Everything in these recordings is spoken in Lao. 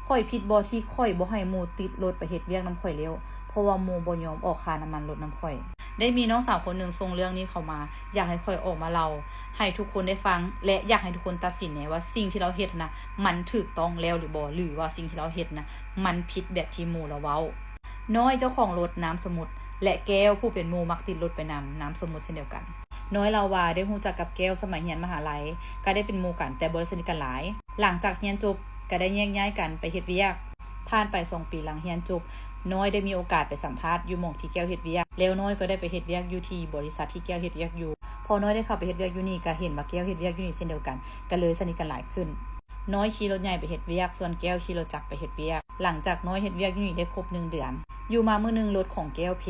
ຂ້ອຍຜິດບໍ່ທີ່ຂ້ອຍບໍ່ໃຫ້ໝູ່ຕິດລົດໄປເຮັດວຽກນຳຂ້ອຍແລ້ວ ເພາະວ່າໝູ່ບໍ່ຍອມອອກຄ່ານ້ຳມັນລົດນຳຂ້ອຍ. ໄດ້ມີນ້ອງສາວຄົນໜຶ່ງສົ່ງເລື່ອງນີ້ເຂົ້າມາ ຢາກໃຫ້ຂ້ອຍອອກມາເລົ່າໃຫ້ທຸກຄົນໄດ້ຟັງ ແລະ ຢາກໃຫ້ທຸກຄົນຕັດສິນແດ່ວ່າສິ່ງທີ່ລາວເຮັດຫັ້ນນະ ມັນຖືກຕ້ອງແລ້ວຫຼືບໍ່ ຫຼືວ່າສິ່ງທີ່ລາວເຮັດນະ ມັນຜິດແບບທີ່ໝູ່ລາວເວົ້າ. ນ້ອຍເຈົ້າຂອງລົດນາມສົມມຸດ ແລະ ແກ້ວຜູ້ເປັນໝູ່ມັກຕິດລົດໄປນຳ ນາມສົມມຸດເຊັ່ນດຽວກັນ. ນ້ອຍເລົ່າວ່າໄດ້ຮູ້ຈັກກັບແກ້ວສະໄໝຮຽນມະຫາໄລ ກະໄດ້ເປັນໝູ່ກັນ ແຕ່ບໍ່ໄດ້ສະໜິດກັນຫຼາຍ. ຫຼັງຈາກຮຽນຈົບກະໄດ້ແຍກຍ້າຍກັນໄປເຮັດວຽກ. ຜ່ານໄປສອງປີຫຼັງຮຽນຈົບ, ນ້ອຍໄດ້ມີໂອກາດໄປສຳພາດຢູ່ໝ່ອງທີ່ແກ້ວເຮັດວຽກ, ແລ້ວນ້ອຍກໍໄດ້ໄປເຮັດວຽກຢູ່ທີ່ບໍລິສັດທີ່ແກ້ວເຮັດວຽກຢູ່. ພໍນ້ອຍໄດ້ເຂົ້າໄປເຮັດວຽກຢູ່ນີ້ ກະເຫັນວ່າແກ້ວເຮັດວຽກຢູ່ນີ້ເຊັ່ນດຽວກັນ, ກະເລີຍສະໜິດກັນຫຼາຍຂຶ້ນ. ນ້ອຍຂີ່ລົດໃຫຍ່ໄປເຮັດວຽກ, ສ່ວນແກ້ວຂີ່ລົດຈັກໄປເຮັດວຽກ. ຫຼັງຈາກນ້ອຍເຮັດວຽກຢູ່ນີ້ໄດ້ຄົບໜຶ່ງເດືອນ, ຢູ່ມາມື້ໜຶ່ງລົດຂອງແກ້ວເພ,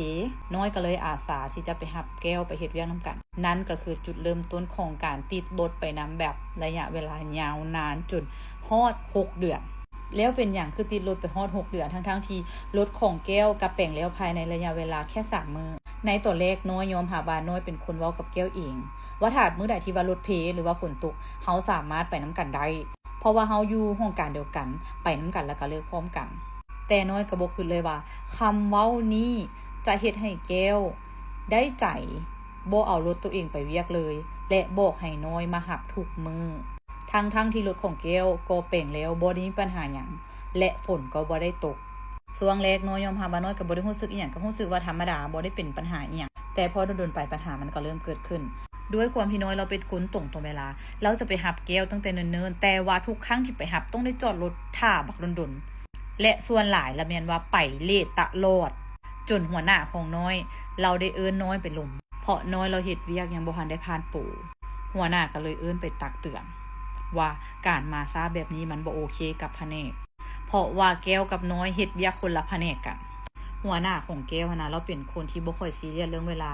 ນ້ອຍກໍເລີຍອາສາທີ່ຈະໄປຮັບແກ້ວໄປເຮັດວຽກນຳກັນ. ນັ້ນກໍຄືຈຸດເລີ່ມຕົ້ນຂອງການຕິດລົດໄປນຳແບບໄລຍະເວລາຍາວນານຈົນຮອດຫົກເດືອນ. ແລ້ວເປັນຫຍັງຄືຕິດລົດໄປຮອດຫົກເດືອນ ທັງໆທີ່ລົດຂອງແກ້ວກະແປງແລ້ວພາຍໃນໄລຍະເວລາແຄ່ສາມມື້? ໃນຕອນແລກນ້ອຍຍອມຮັບວ່ານ້ອຍເປັນຄົນເວົ້າກັບແກ້ວເອງ ວ່າຖ້າມື້ໃດທີ່ວ່າລົດເພ ຫຼືວ່າຝົນຕົກ ເຮົາສາມາດໄປນຳກັນໄດ້ ເພາະວ່າເຮົາຢູ່ຫ້ອງການດຽວກັນ ໄປນຳກັນ ແລ້ວກໍເລີກພ້ອມກັນ. ແຕ່ນ້ອຍກໍບໍ່ຄິດເລີຍວ່າຄຳເວົ້ານີ້ຈະເຮັດໃຫ້ແກ້ວໄດ້ໃຈ ບໍ່ເອົາລົດໂຕເອງໄປວຽກເລີຍ ແລະ ບອກໃຫ້ນ້ອຍມາຮັບທຸກມື້ ທັງໆທີ່ລົດຂອງແກ້ວກໍແປງແລ້ວ ບໍ່ໄດ້ມີບັນຫາຫຍັງ ແລະ ຝົນກໍບໍ່ໄດ້ຕົກ. ຊ່ວງແລກນ້ອຍຍອມຮັບວ່ານ້ອຍກໍບໍ່ໄດ້ຮູ້ສຶກອີ່ຫຍັງ ກໍຮູ້ສຶກວ່າທຳມະດາ ບໍ່ໄດ້ເປັນບັນຫາອີ່ຫຍັງ. ແຕ່ພໍດົນໆໄປ ບັນຫາມັນກໍເລີ່ມເກີດຂຶ້ນ. ດ້ວຍຄວາມທີ່ນ້ອຍລາວເປັນຄົນຕົງຕໍ່ເວລາ, ລາວຈະໄປຮັບແກ້ວຕັ້ງແຕ່ເນີນໆ, ແຕ່ວ່າທຸກຄັ້ງທີ່ໄປຮັບຕ້ອງໄດ້ຈອດລົດຖ້າບັກດົນໆ ແລະ ສ່ວນຫຼາຍລະແມ່ນວ່າໄປເລດຕະຫຼອດ ຈົນຫົວໜ້າຂອງນ້ອຍລາວໄດ້ເອີ້ນນ້ອຍໄປລົມ ເພາະນ້ອຍລາວເຮັດວຽກຍັງບໍ່ທັນໄດ້ຜ່ານໂປ. ຫົວໜ້າກໍເລີຍເອີ້ນໄປຕັກເຕືອນວ່າການມາຊ້າແບບນີ້ມັນບໍ່ໂອເຄກັບພະແນກ ເພາະວ່າແກ້ວກັບນ້ອຍເຮັດວຽກຄົນລະພະແນກກັນ. ຫົວໜ້າຂອງແກ້ວຫັ້ນນະ ລາວເປັນຄົນທີ່ບໍ່ຄ່ອຍຊີຣຽສເລື່ອງເວລາ.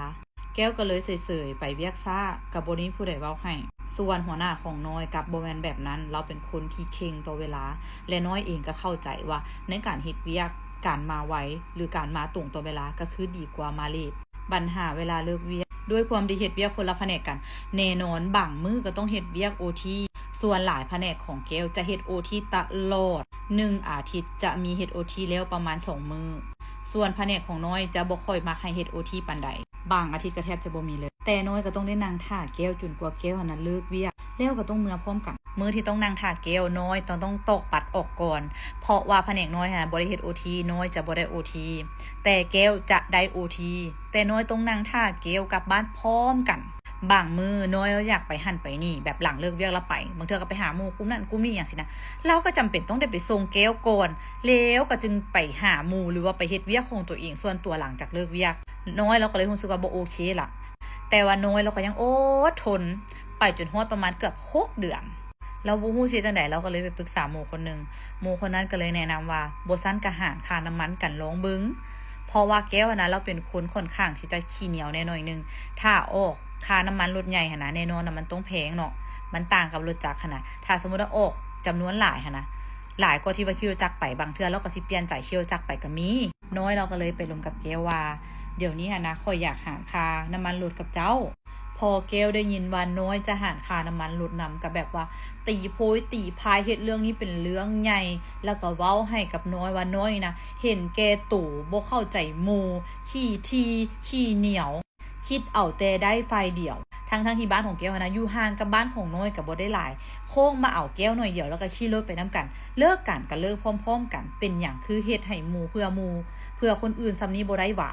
ແກ້ວກໍເລີຍເສີຍໆໄປວຽກຊ້າ ກໍບໍ່ໄດ້ມີຜູ້ໃດເວົ້າໃຫ້. ສ່ວນຫົວໜ້າຂອງນ້ອຍກັບບໍ່ແມ່ນແບບນັ້ນ, ລາວເປັນຄົນທີ່ເຄັ່ງຕໍ່ເວລາ ແລະ ນ້ອຍເອງກໍເຂົ້າໃຈວ່າໃນການເຮັດວຽກ ການມາໄວ ຫຼື ການມາຕົງຕໍ່ເວລາ ກໍຄືດີກວ່າມາເລດ. ບັນຫາເວລາເລີກວຽກ ດ້ວຍຄວາມທີ່ເຮັດວຽກຄົນລະພະແນກກັນ, ແນ່ນອນບາງມື້ກໍຕ້ອງເຮັດວຽກໂອທີ. ສ່ວນຫຼາຍພະແນກຂອງແກ້ວຈະເຮັດໂອທີຕະຫຼອດ, ໜຶ່ງອາທິດຈະມີເຮັດໂອທີແລ້ວປະມານສອງມື້. ສ່ວນພະແນກຂອງນ້ອຍຈະບໍ່ຄ່ອຍມັກໃຫ້ເຮັດໂອທີປານໃດ, ບາງອາທິດກໍແທບຈະບໍ່ມີເລີຍ. ແຕ່ນ້ອຍກໍຕ້ອງໄດ້ນັ່ງຖ້າແກ້ວຈົນກວ່າແກ້ວຫັ້ນນະເລີກວຽກ ແລ້ວກໍຕ້ອງເມືອພ້ອມກັນ. ມື້ທີ່ຕ້ອງນັ່ງຖ້າແກ້ວ, ນ້ອຍຕ້ອງ ຕ້ອງຕອກບັດອອກກ່ອນ, ເພາະວ່າພະແນກນ້ອຍຫັ້ນນະບໍ່ໄດ້ເຮັດໂອທີ, ນ້ອຍຈະບໍ່ໄດ້ໂອທີ, ແຕ່ແກ້ວຈະໄດ້ໂອທີ. ແຕ່ນ້ອຍຕ້ອງນັ່ງຖ້າແກ້ວກັບບ້ານພ້ອມກັນ. ບາງມື້ນ້ອຍລາວຢາກໄປຫັ້ນໄປນີ້ ແບບຫຼັງເລີກວຽກລາວໄປ, ບາງເທື່ອກໍໄປຫາໝູ່ກຸ່ມນັ້ນກຸ່ມນີ້ຫຍັງຊີ້ນະ, ລາວກໍຈຳເປັນຕ້ອງໄດ້ໄປສົ່ງແກ້ວກ່ອນ ແລ້ວກໍຈຶ່ງໄປຫາໝູ່ ຫຼືວ່າໄປເຮັດວຽກຂອງຕົວເອງສ່ວນຕົວຫຼັງຈາກເລີກວຽກ. ນ້ອຍລາວກໍເລີຍຮູ້ສຶກວ່າບໍ່ໂອເຄລະ. ແຕ່ວ່ານ້ອຍລາວກໍຍັງອົດທົນໄປຈົນຮອດປະມານເກືອບຫົກເດືອນ. ລາວບໍ່ຮູ້ຊິເຮັດຈັ່ງໃດ, ລາວກໍເລີຍໄປປຶກສາໝູ່ຄົນໜຶ່ງ. ໝູ່ຄົນນັ້ນກໍເລີຍແນະນຳວ່າ ບໍ່ຊັ້ນກໍຫານຄ່ານ້ຳມັນກັນລອງເບິ່ງ. ເພາະວ່າແກ້ວຫັ້ນນະ ລາວເປັນຄົນຂ້ອນຂ້າງທີ່ຈະຂີ້ໜຽວແດ່ໜ້ອຍໜຶ່ງ. ຖ້າອອກຄ່ານ້ຳມັນລົດໃຫຍ່ຫັ້ນນະ, ແນ່ນອນນະ ມັນຕ້ອງແພງເນາະ, ມັນຕ່າງກັບລົດຈັກຫັ້ນນະ. ຖ້າສົມມຸດວ່າອອກຈຳນວນຫຼາຍຫັ້ນນະ, ຫຼາຍກວ່າທີ່ວ່າຂີ່ລົດຈັກໄປ, ບາງເທື່ອລາວກໍຊິປ່ຽນໃຈຂີ່ລົດຈັກໄປກໍມີ. ນ້ອຍລາວກໍເລີຍໄປລົມກັບແກ້ວວ່າ ດຽວນີ້ຫັ້ນນະ ຂ້ອຍຢາກຫານຄ່ານ້ຳມັນລົດກັບເຈົ້າ. ພໍແກ້ວໄດ້ຍິນວ່ານ້ອຍຈະຫານຄ່ານ້ຳມັນລົດນຳ ກໍແບບວ່າຕີໂພຍຕີພາຍ ເຮັດເລື່ອງນີ້ເປັນເລື່ອງໃຫຍ່ ແລ້ວກໍເວົ້າໃຫ້ກັບນ້ອຍວ່ານ້ອຍນະເຫັນແກ່ໂຕ, ບໍ່ເຂົ້າໃຈໝູ່, ຂີ້ຖີ່, ຂີ້ໜຽວ, ຄິດເອົາແຕ່ໄດ້ຝ່າຍດຽວ. ທັງໆທີ່ບ້ານຂອງແກ້ວຫັ້ນນະ ຢູ່ຫ່າງກັບບ້ານຂອງນ້ອຍກໍບໍ່ໄດ້ຫຼາຍ, ໂຄ້ງມາເອົາແກ້ວໜ້ອຍດຽວ ແລ້ວກໍຂີ່ລົດໄປນຳກັນ, ເລີກກັນກໍເລີກພ້ອມໆກັນ. ເປັນຫຍັງຄືເຮັດໃຫ້ໝູ່ເພື່ອໝູ່, ເພື່ອຄົນອື່ນສ່ຳນີ້ບໍ່ໄດ້ຫວາ?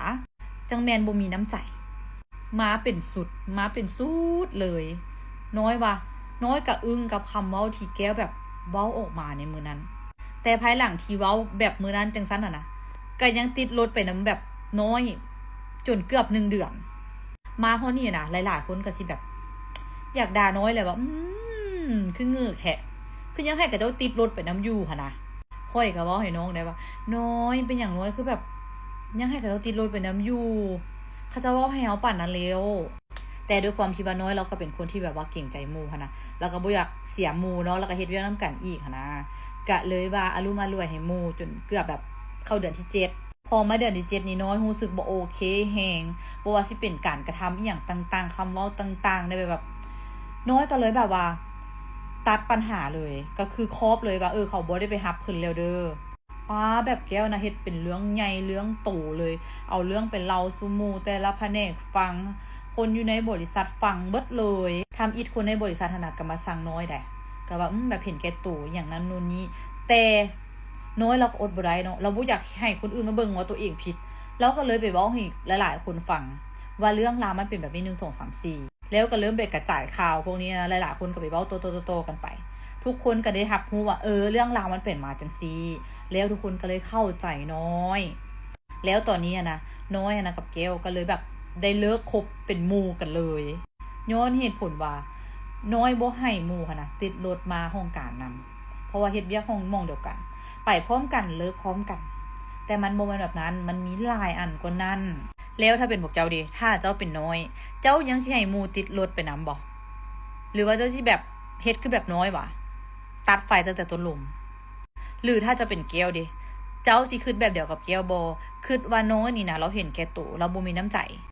ຈັ່ງແມ່ນບໍ່ມີນ້ຳໃຈ. ມາເປັນຊຸດ, ມາເປັນຊຸດເລີຍ. ນ້ອຍວ່າ, ນ້ອຍກະອຶ້ງກັບຄຳເວົ້າທີ່ແກ້ວແບບເວົ້າອອກມາໃນມື້ນັ້ນ. ແຕ່ພາຍຫຼັງທີ່ເວົ້າແບບມື້ນັ້ນຈັ່ງຊັ້ນຫັ້ນນະ, ກະຍັງຕິດລົດໄປນຳແບບນ້ອຍຈົນເກືອບໜຶ່ງເດືອນ. ມາຮອດນີ້ນະ, ຫຼາຍໆຄົນກະຊິແບບຢາກດ່ານ້ອຍແຫຼະວ່າ, ອືມ, ຄືງຶກແທ້, ຄືຍັງໃຫ້ເຂົາເຈົ້າຕິດລົດໄປນຳຢູ່ຫັ້ນນະ. ຂ້ອຍກໍເວົ້າໃຫ້ນ້ອງໄດ້ວ່າ, ນ້ອຍ, ເປັນຫຍັງນ້ອຍຄືແບບຍັງໃຫ້ເຂົາເຈົ້າຕິດລົດໄປນຳຢູ່? ເຂົາເຈົ້າເວົ້າໃຫ້ເຮົາປານນັ້ນແລ້ວ. ແຕ່ດ້ວຍຄວາມທີ່ວ່ານ້ອຍລາວກໍເປັນຄົນທີ່ແບບວ່າເກງໃຈໝູ່ຫັ້ນນະ, ລາວກໍບໍ່ຢາກເສຍໝູ່ເນາະ, ລາວກໍເຮັດວຽກນຳກັນອີກຫັ້ນນະ, ກະເລີຍວ່າອາລຸມອາລ່ວຍໃຫ້ໝູ່ຈົນເກືອບແບບເຂົ້າເດືອນທີເຈັດ. ພໍມາເດືອນທີເຈັດນີ້ນ້ອຍຮູ້ສຶກບໍ່ໂອເຄແຮງ, ບໍ່ວ່າຊິເປັນການກະທຳອີ່ຫຍັງຕ່າງໆ, ຄຳເວົ້າຕ່າງໆ ໄດ້ແບບ, ນ້ອຍກໍເລີຍແບບວ່າ ຕັດປັນຫາເລີຍ ກໍຄືຄອບເລີຍວ່າ ເອີ ເຂົາບໍ່ໄດ້ໄປຮັບເພິ່ນແລ້ວເດີ. ປ້າ ແບບແກ້ວນະ ເຮັດເປັນເລື່ອງໃຫຍ່ເລື່ອງໂຕເລີຍ ເອົາເລື່ອງໄປເລົ່າສູ່ໝູ່ແຕ່ລະພະແນກຟັງ ຄົນຢູ່ໃນບໍລິສັດຟັງເບິດເລີຍ. ທຳອິດຄົນໃນບໍລິສັດຫັ້ນນະກໍມາຊັງນ້ອຍໄດ໋ ກໍວ່າ ອືມ ແບບເຫັນແກ່ໂຕອີ່ຫຍັງນັ້ນໂນ່ນນີ້ ແຕ່ນ້ອຍລາວກໍອົດບໍ່ໄດ້ເນາະ ລາວບໍ່ຢາກໃຫ້ຄົນອື່ນມາເບິ່ງວ່າຕົວເອງຜິດ ລາວກໍເລີຍໄປເວົ້າໃຫ້ຫຼາຍໆຄົນຟັງວ່າເລື່ອງລາວມັນເປັນແບບນີ້ ໜຶ່ງ ສອງ ສາມ ສີ່ ແລ້ວກໍເລີ່ມໄປກະຈາຍຂ່າວພວກນີ້ນະ ຫຼາຍໆຄົນກໍໄປເວົ້າຕໍ່ໆກັນໄປ ທຸກຄົນກໍໄດ້ຮັບຮູ້ວ່າ ເອີ ເລື່ອງລາວມັນເປັນມາຈັ່ງຊີ້ ແລ້ວທຸກຄົນກໍເລີຍເຂົ້າໃຈນ້ອຍ. ແລ້ວຕອນນີ້ຫັ້ນນະ ນ້ອຍຫັ້ນນະກັບແກ້ວກໍເລີຍແບບໄດ້ເລີກຄົບເປັນໝູ່ກັນເລີຍ ຍ້ອນເຫດຜົນວ່ານ້ອຍບໍ່ໃຫ້ໝູ່ຫັ້ນນະຕິດລົດມາຫ້ອງການນຳ ເພາະວ່າເຮັດວຽກຫ້ອງໝ່ອງດຽວກັນ ໄປພ້ອມກັນເລີກພ້ອມກັນ ແຕ່ມັນບໍ່ແມ່ນແບບນັ້ນ ມັນມີຫຼາຍອັນກວ່ານັ້ນ. ແລ້ວຖ້າເປັນພວກເຈົ້າເດ ຖ້າເຈົ້າເປັນນ້ອຍ ເຈົ້າຍັງຊິໃຫ້ໝູ່ຕິດລົດໄປນຳບໍ່ ຫຼືວ່າເຈົ້າຊິແບບເຮັດຄືແບບນ້ອຍຫວາ ຕັດໄຟຕັ້ງແຕ່ຕົ້ນລົມ? ຫຼືຖ້າເຈົ້າເປັນແກ້ວເດ ເຈົ້າຊິຄິດແບບດຽວກັບແກ້ວບໍ່ ຄິດວ່ານ້ອຍນີ້ນະ ລາວເຫັນແກ່ໂຕ ລາວບໍ່ມີນ້ຳໃຈ